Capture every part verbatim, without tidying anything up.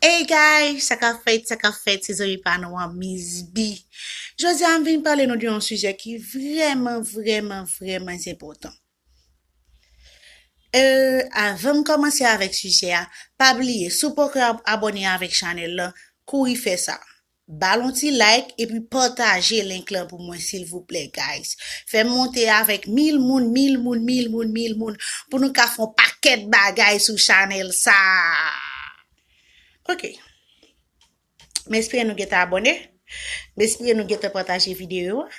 Hey guys, sa k ap fèt, sa k ap fèt, se zanmi pa nou an, Miss B. Jodi a, m vin pale nou de yon sijè ki vrèman, vrèman, vrèman enpòtan. Euh, avan m kòmanse avèk sijè a, pa bliye, si w poko ab- abòne avèk chanèl la, kouri fè sa. Ba l yon ti like epi pataje link lan pou mwen, silvouplè, guys. Fè m monte avèk mil moun, mil moun, mil moun, mil moun, pou nou ka fè yon pakèt bagay sou chanèl sa. Ok. M espere nou gentan abòne. M espere nou gentan pataje videyo a.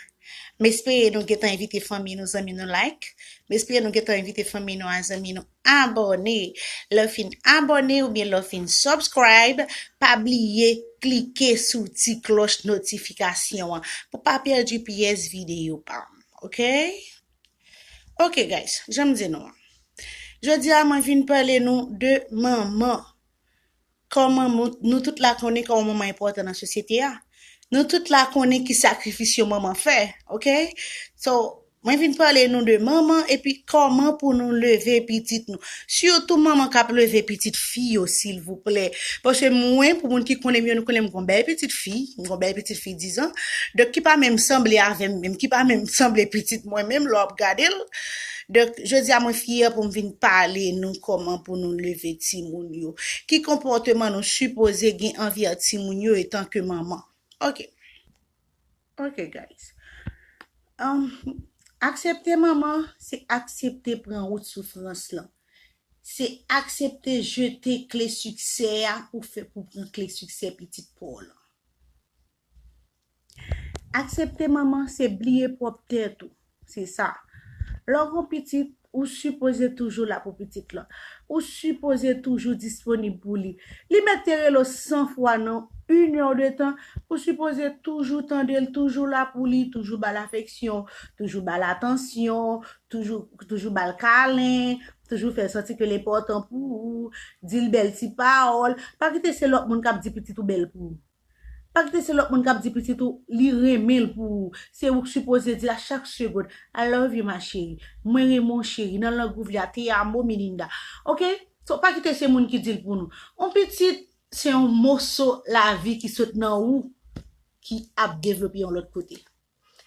M espere nou gentan envite fanmi nou, zanmi nou like. M espere nou gentan envite fanmi nou a, zanmi nou abòne. Lè w fin abòne oubyen lè w fin subscribe, pa bliye klike sou ti klòch notifikasyon an pou pa pèdi pyès videyo pa m. Ok? Ok, guys, jan m di nou an. Jodi a, mwen vin pale nou de manman. Kòman nou, nou tout la konnen kòman manman enpòtan nan sosyete a. Nou tout la konnen ki sakrifis yon manman fè, ok? So, mwen vin pale nou de manman epi kòman pou nou leve pitit nou. Sitou manman k ap leve pitit fi yo, silvouplè. Paske mwen, pou moun ki konnen m yo, nou konnen m gon bèl pitit fi, m gon bèl pitit fi diz an. Donk, ki pa menm sanble avè m menm, ki pa menm sanble pitit mwen menm, lè w ap gade l. Donk, jodi a, mwen fyè pou m vin pale nou kòman pou nou leve timoun yo. Ki konpòteman nou sipoze gen anvè timoun yo etan ke manman. Ok. Ok, guys. Um, aksepte manman, se aksepte pran wout soufrans lan. Se aksepte jete kle siksè a pou fè, pou pran kle siksè pitit pa w lan. Aksepte manman, se bliye pwòp tèt ou. Se sa. Lè w gon pitit, ou sipoze toujou la pou pitit lan. Ou sipoze toujou disponib pou li. Li mèt te rele w san fwa nan inè de tan, ou sipoze toujou tande l, toujou la pou li, toujou ba l afeksyon, toujou ba l atansyon, toujou, toujou ba l kalen, toujou fè l santi ke l enpòtan pou ou, di l bèl ti pawòl. Pa kite se lòt moun k ap di pitit ou bèl pou ou. Pa kite se lòt moun k ap di pitit ou li renmen l pou ou. Se ou k sipoze di l a chak segonn, "I love you, ma chérie." Mwen renmen w, cheri. Nan lang ou vle a, "Te amo, mi linda." Ok? So, pa kite se moun ki di l pou nou. On pitit, se yon moso lavi ki sot nan ou, ki ap devlope yon lòt kote.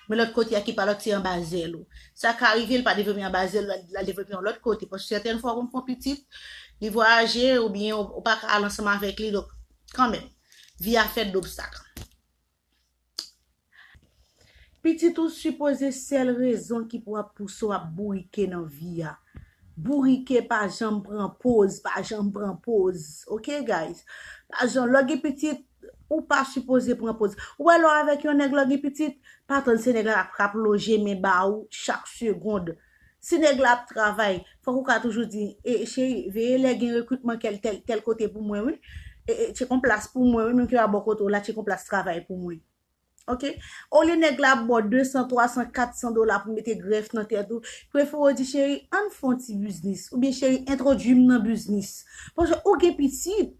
Men lòt kote a ki pa lòt, se anba zèl ou. Sa ka rive, l pa devlope anba zèl ou, l al devlope yon lòt kote. Paske sètèn fwa, ou konn pran pitit, li vwayaje, oubyen ou, ou pa ka al ansanm avèk li, donk, kanmenm, vi a fèt dobstak. Pitit ou sipoze sèl rezon ki pou ap pouse w ap bourike nan vi a. Bourike pa janm pran poz, pa janm pran poz. Ok, guys? Pa janm, lè w gen pitit, ou pa sipoze pran poz. Ou wè lè w avèk yon nèg lè w gen pitit, pa tann se nèg la k ap loje men ba ou chak segonn. Si nèg la ap travay, fòk ou ka toujou di, "E, cheri, veye lè gen rekritman kèl tèl, tèl kote pou mwen, wi. E, e, tcheke yon plas pou mwen, wi, menm ke pa bò kote w la, tcheke yon plas travay pou mwen." Ok? Olye nèg la ap ba w de san, twa san, kat san dola pou mete grèf nan tèt ou, prefere w di, "Cheri, ann fè yon ti biznis." Oubyen, "Cheri, entwodui m nan biznis." Paske ou gen pitit.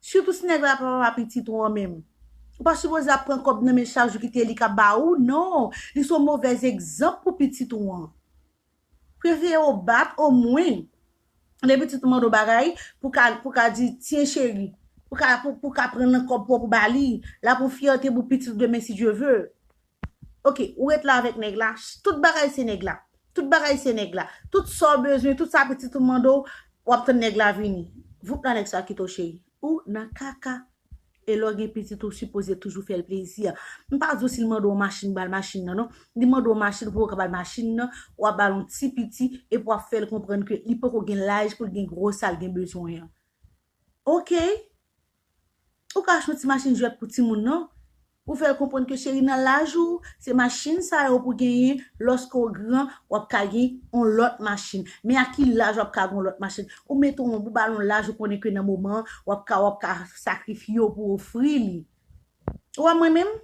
Sitou si nèg la pa papa pitit ou an menm. Ou pa sipoze ap pran kòb nan men l chak jou kite li k ap ba ou. Non, li se yon movèz egzanp pou pitit ou an. Prefere w bat omwen. Lè pitit ou mande w bagay, pou ka, pou ka di, "Tyen, cheri." Pou ka, pou, pou ka pran nan kòb pwòp ou ba li. L ap yon fyète pou pitit ou demen, si Dye ve. Ok, ou ret la avèk nèg la, tout bagay se nèg la. Tout bagay se nèg la. Tout sa w bezwen, tout sa pitit ou mande w, w ap tann nèg la vini. Voup la nèg sa kite w, cheri. Ou nan kaka. E lè w gen pitit, ou sipoze toujou fè l plezi. M pa di w si l mande w machin, ba l machin nan, non. Li mande w machin, ou poko ka ba l machin nan, w ap ba l yon ti piti, epi w ap fè l konprann ke li poko gen laj pou l gen gwo sa l gen bezwen an. Ok? Ou ka achte yon ti machin jwèt pou timoun nan. Ou fè l konprann ke, cheri, nan laj ou, se machin sa yo pou genyen, lòske w gran, w ap ka gen yon lòt machin. Men a ki laj w ap ka gen yon lòt machin? Ou mete yon, ou ba l yon laj ou konnen ke nan moman an, w ap ka, w ap ka sakrifye w pou ofri li. Ou wè mwen menm?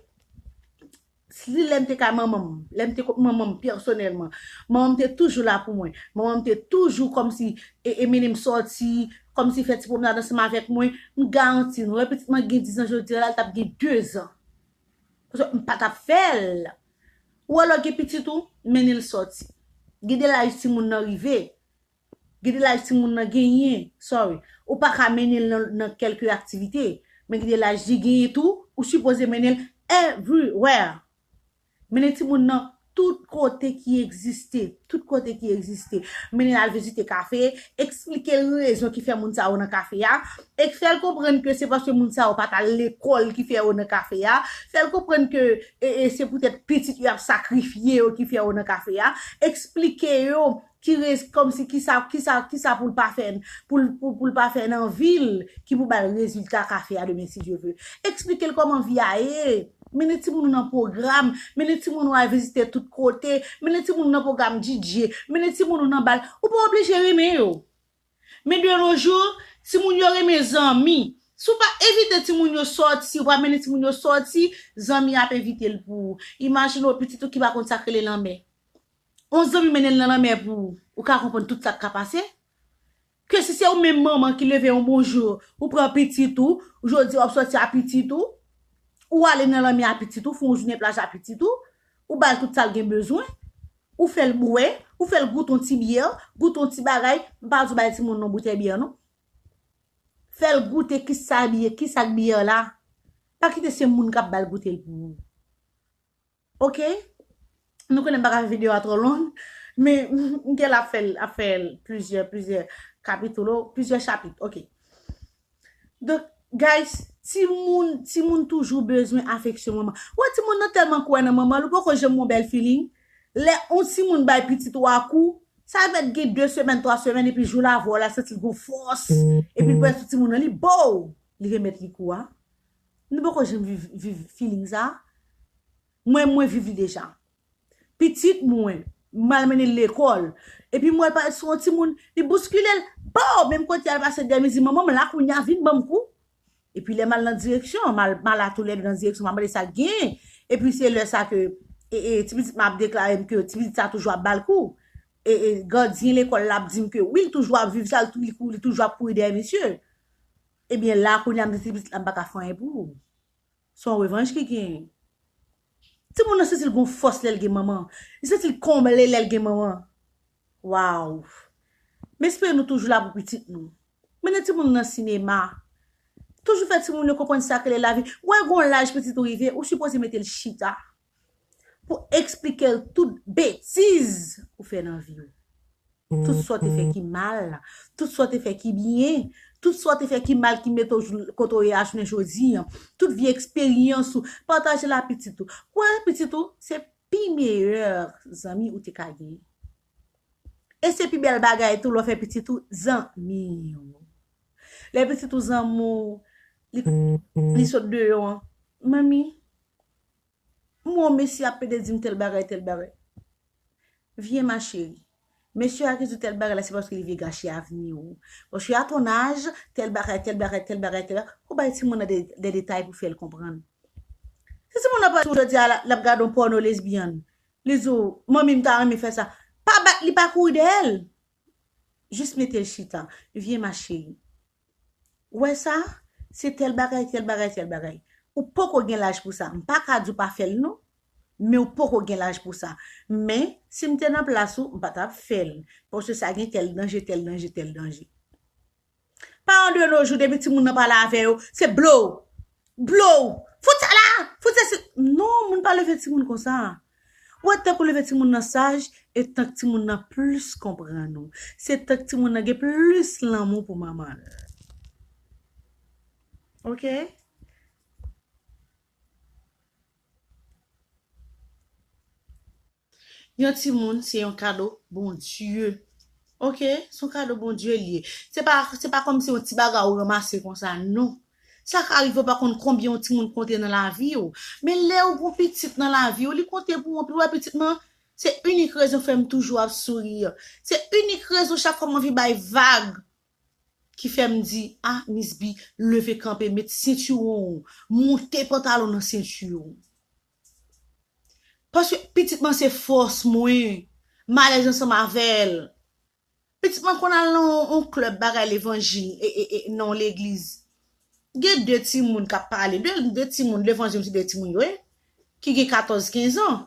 Si lè m te kay manman m, lè m te kot manman m pèsonèlman, manman m te toujou la pou mwen. Manman m te toujou kòmsi e, e mennen m sòti, kòmsi fè ti pwomnad ansanm avèk mwen. M garanti nou, lè pitit mwen gen diz an jodi a la, l t ap gen dezan. Paske m pa t ap fè l. Ou wè lè w gen pitit ou, mennen l sòti. Gide laj timoun nan rive. Gide laj timoun nan genyen. Sorry. Ou pa ka mennen l nan, nan kèlke aktivite. Men gide laj li genyen tou, ou sipoze mennen l everywhere. Mennen timoun nan tout kote ki egziste. Tout kote ki egziste. Mennen l al vizite kafe. Eksplike l rezon ki fè moun sa yo nan kafe a. E fè l konprann ke se paske moun sa yo pa t al lekòl ki fè yo nan kafe a. Fè l konprann ke e, e, se poutèt pitit yo ap sakrifye yo ki fè yo nan kafe a. Eksplike yo ki rez, kòmsi kisa, kisa, kisa pou l pa fè, pou l, pou, pou l pa fè nan vi l, ki pou ba l rezilta kafe a demen, si Dye ve. Eksplike l kòman vi a ye. Mennen timoun ou nan pwogram, mennen timoun ou al vizite tout kote, mennen timoun ou nan pwogram D J, mennen timoun ou nan bal. Ou pa oblije renmen yo. Men de nos jours, timoun yo renmen zanmi. Si w pa envite timoun yo sòti, ou pa mennen timoun yo sòti, zanmi ap envite l pou ou. Imajine w pitit ou ki pa konn sa k rele lanmè. Yon zanmi mennen l nan lanmè pou ou, ou ka konprann tout sa k ka pase. Ke si se ou menm manman ki leve yon bon jou, ou pran pitit ou, jodi a w ap sòti a pitit ou, ou ale nan lanmè a pitit ou, fè yon jounen plaj a pitit ou, ou ba l tout sa l gen bezwen, ou fè l bwè, ou fè l goute yon ti byè, goute yon ti bagay, m pa di w bay timoun non boutèy byè non. Fè l goute kisa byè, kisa k byè la. Pa kite se moun k ap ba l goute l pou ou. Ok? Nou konnen m pa ka fè videyo a twò long, men m gen la ap fè l, ap fè l plizyè, plizyè kapitolo, plizyè chapit. Ok. Donk, guys, timoun, timoun toujou bezwen afeksyon manman. Ou wè timoun nan tèlman kwè nan manman l, ou poko janm wè yon bèl feeling. Lè yon timoun bay pitit ou a kou, sa mèt gen de semèn, twa semèn, epi jou l avè w la, santi l gon fòs, epi l prèske sou timoun nan, li bow, li remèt li kou a. Nou poko janm viv, viv feeling sa? Mwen, mwen viv li deja. Pitit mwen, m al mennen l lekòl. Epi m wè l parèt sou yon timoun, li bouskile l. Bow! Menm kote a l pase dèyè m, li di, "Manman, m la kounye a, vin ban m kou." Epi lè m al nan direksyon, m al, m al a toulède nan direksyon, m a mande sa k genyen. Epi se lè sa ke, e, e, ti pitit mwen ap deklare m ke ti pitit sa toujou ap ba l kou. E, e, gadyen lekòl la ap di m ke wi, l toujou ap viv sa, l tou-, li kou-, li toujou ap kouri dèyè misye. Ebyen, la, kounye a, m di ti pitit la, m pa ka fè anyen pou ou. Se yon revanj ki genyen. Timoun nan santi l gon fòs lè l gen manman. Li santi l konble lè l gen manman. Waw! M espere nou toujou la pou pitit nou. Mennen timoun nan sinema. Toujou fè timoun yo konprann sa k rele lavi. Ou wè gon laj pitit ou rive, ou sipoze mete l chita pou eksplike l tout betiz ou fè nan vi w. Tout sa w te fè ki mal, tout sa w te fè ki byen, tout sa w te fè ki mal ki mete w jou-, kote w ye a jounen jodi an, tout vye eksperyans ou, pataje l a pitit ou. Ou wè pitit ou, se pi meyè zanmi ou te ka genyen. E se pi bèl bagay tou lè w fè pitit ou zanmi w. Lè pitit ou zanmi w, li, li sot deyò an, "Manmi, m wè yon mesye ap pede di m tèl bagay, tèl bagay." Vyen ma chérie. Mesye a ki di w tèl bagay la, se paske li vle gache avni w. Paske à ton âge, tèl bagay, tèl bagay, tèl bagay, tèl bagay. Ou bay timoun nan de, de detay pou fè l konprann. Si timoun nan pa di w jodi a, l ap gade yon pòno lesbyèn. Li di w, "Manmi, m ta renmen fè sa." Pa bat li, pa kouri dèyè l. Jis mete l chita. Vyen ma chérie. Ou wè sa? Se tèl bagay, tèl bagay, tèl bagay. Ou poko gen laj pou sa. M pa ka di w pa fè l non. Men ou poko gen laj pou sa. Men, si m te nan plas ou, m pa t ap fè l. Paske sa gen tèl danje, tèl danje, tèl danje. Paran de nos jours, depi timoun nan pale avè yo, se blow. Blow. Fout sa la. Fout sa si. Non, moun pa leve timoun konsa. Ou wè tank ou leve timoun nan saj, e tank timoun nan plis konprann ou. Se tank timoun nan gen plis lanmou pou manman l. Ok? Yon timoun, se yon kado Bondye. Ok? Se yon kado Bondye li ye. Se pa, se pa kòmsi yon ti bagay ou ranmase konsa, non. Sa ka rive ou pa konn konbyen yon timoun konte nan lavi w. Men lè ou gon pitit nan lavi w, li konte pou ou anpil. Ou wè pitit mwen, se inik rezon fè m toujou ap souri. Se inik rezon chak fwa m anvi bay vag ki fè m di, "Ah, Miss B, leve kanpe, met sentiwon w, moute pantalon nan sentiwon w." Paske pitit mwen se fòs mwen, m alèz ansanm avè l. Pitit mwen konn al nan yon, yon klèb bagay levanjil, e, e, e, nan yon legliz. Gen de timoun k ap pale, de, de timoun, levanjil se de timoun yo ye, ki gen katòz, kenz an.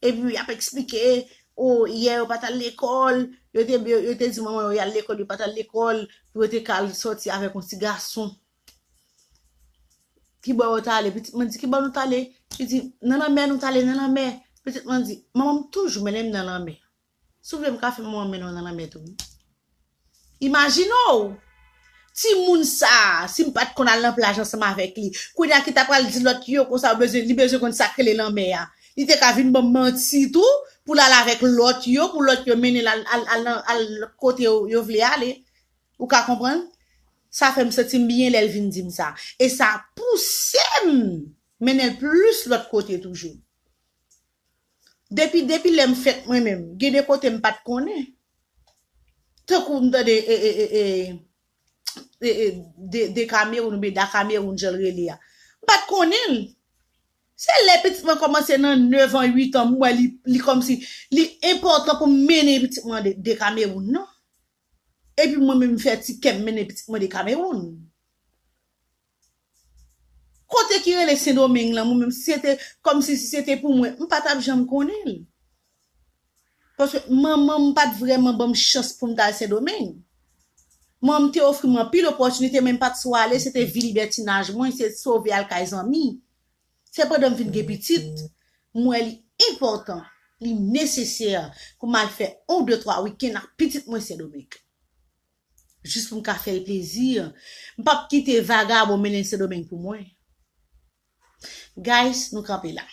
Epi y ap eksplike, O, yè yo pa t al lekòl, yo te, yo, yo te di manman yo y al lekòl, yo pa t al lekòl, pou yo te ka al sòti avèk yon ti gason. Kibò yo t ale? Pitit mwen di, kibò nou t ale? Li di, nan lanmè, nou t ale nan lanmè. Pitit mwen di, manman m toujou mennen m nan lanmè. Si w vle, m ka fè manman m mennen w nan lanmè tou. Imajine w! Timoun sa a, si m pa t konn al nan plaj ansanm avèk li, kounye a ki ta pral di lòt yo konsa, bezwen, li bezwen konn sa k rele lanmè a. Li te ka vin ban m manti tou, pou l al avèk lòt yo, pou lòt yo mennen l al, al, al, nan, al lòt kote yo, yo vle ale. Ou ka konprann? Sa fè m santi m byen lè l vin di m sa. E sa pouse m mennen l plis lòt kote toujou. Depi, depi lè m fèt mwen menm, gen de kote m pa t konnen. Tankou m tande e, e, e, e, e, e, de, de Kamewoun oubyen da Kamewoun jan l rele a. M pa t konnen l. Se lè pitit mwen kòmanse nan nèf an, uit an, m wè li, li kòmsi, li enpòtan pou m mennen pitit mwen de, de Kamewoun nan. Epi mwen menm m fè ti kè m mennen pitit mwen de Kamewoun. Kote ki rele Sendomeng lan, mwen menm, si se te, kòmsi si se te pou mwen, m pa t ap janm konnen l. Paske manman m pa t vrèman ban m chans pou m t al Sendomeng. Manman m te ofri m anpil opòtinite, men m pa t swa ale, se te vi libètinaj mwen, se sove al kay zanmi. Se pandan m vin gen pitit, m wè li enpòtan, li nesesè pou m al fè yon, de, twa wikenn ak pitit mwen Sendomeng. Jis pou m ka fè l plezi. M p ap kite vagabon mennen l Sendomeng pou mwen. Guys, nou kanpe la.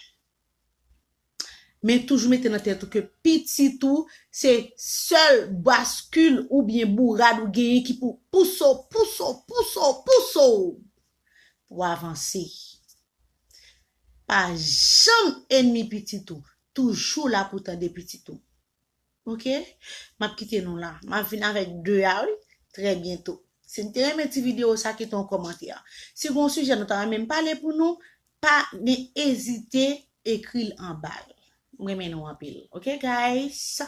Men toujou mete nan tèt ou ke pitit ou se sèl baskil oubyen bourad ou genyen ki pou pouse w, pouse w, pouse w, pouse w pou w avanse. Pa janm enmi pitit ou. Toujou la pou tande pitit ou. Ok? M ap kite nou la. M ap vin avèk de a, wi. Trè byento. Si n te renmen ti videyo sa, kite yon kòmantè. Si gen yon sijè nou ta renmen m pale pou nou, pa gen ezite ekri l anba l. M renmen nou anpil. Ok, guys?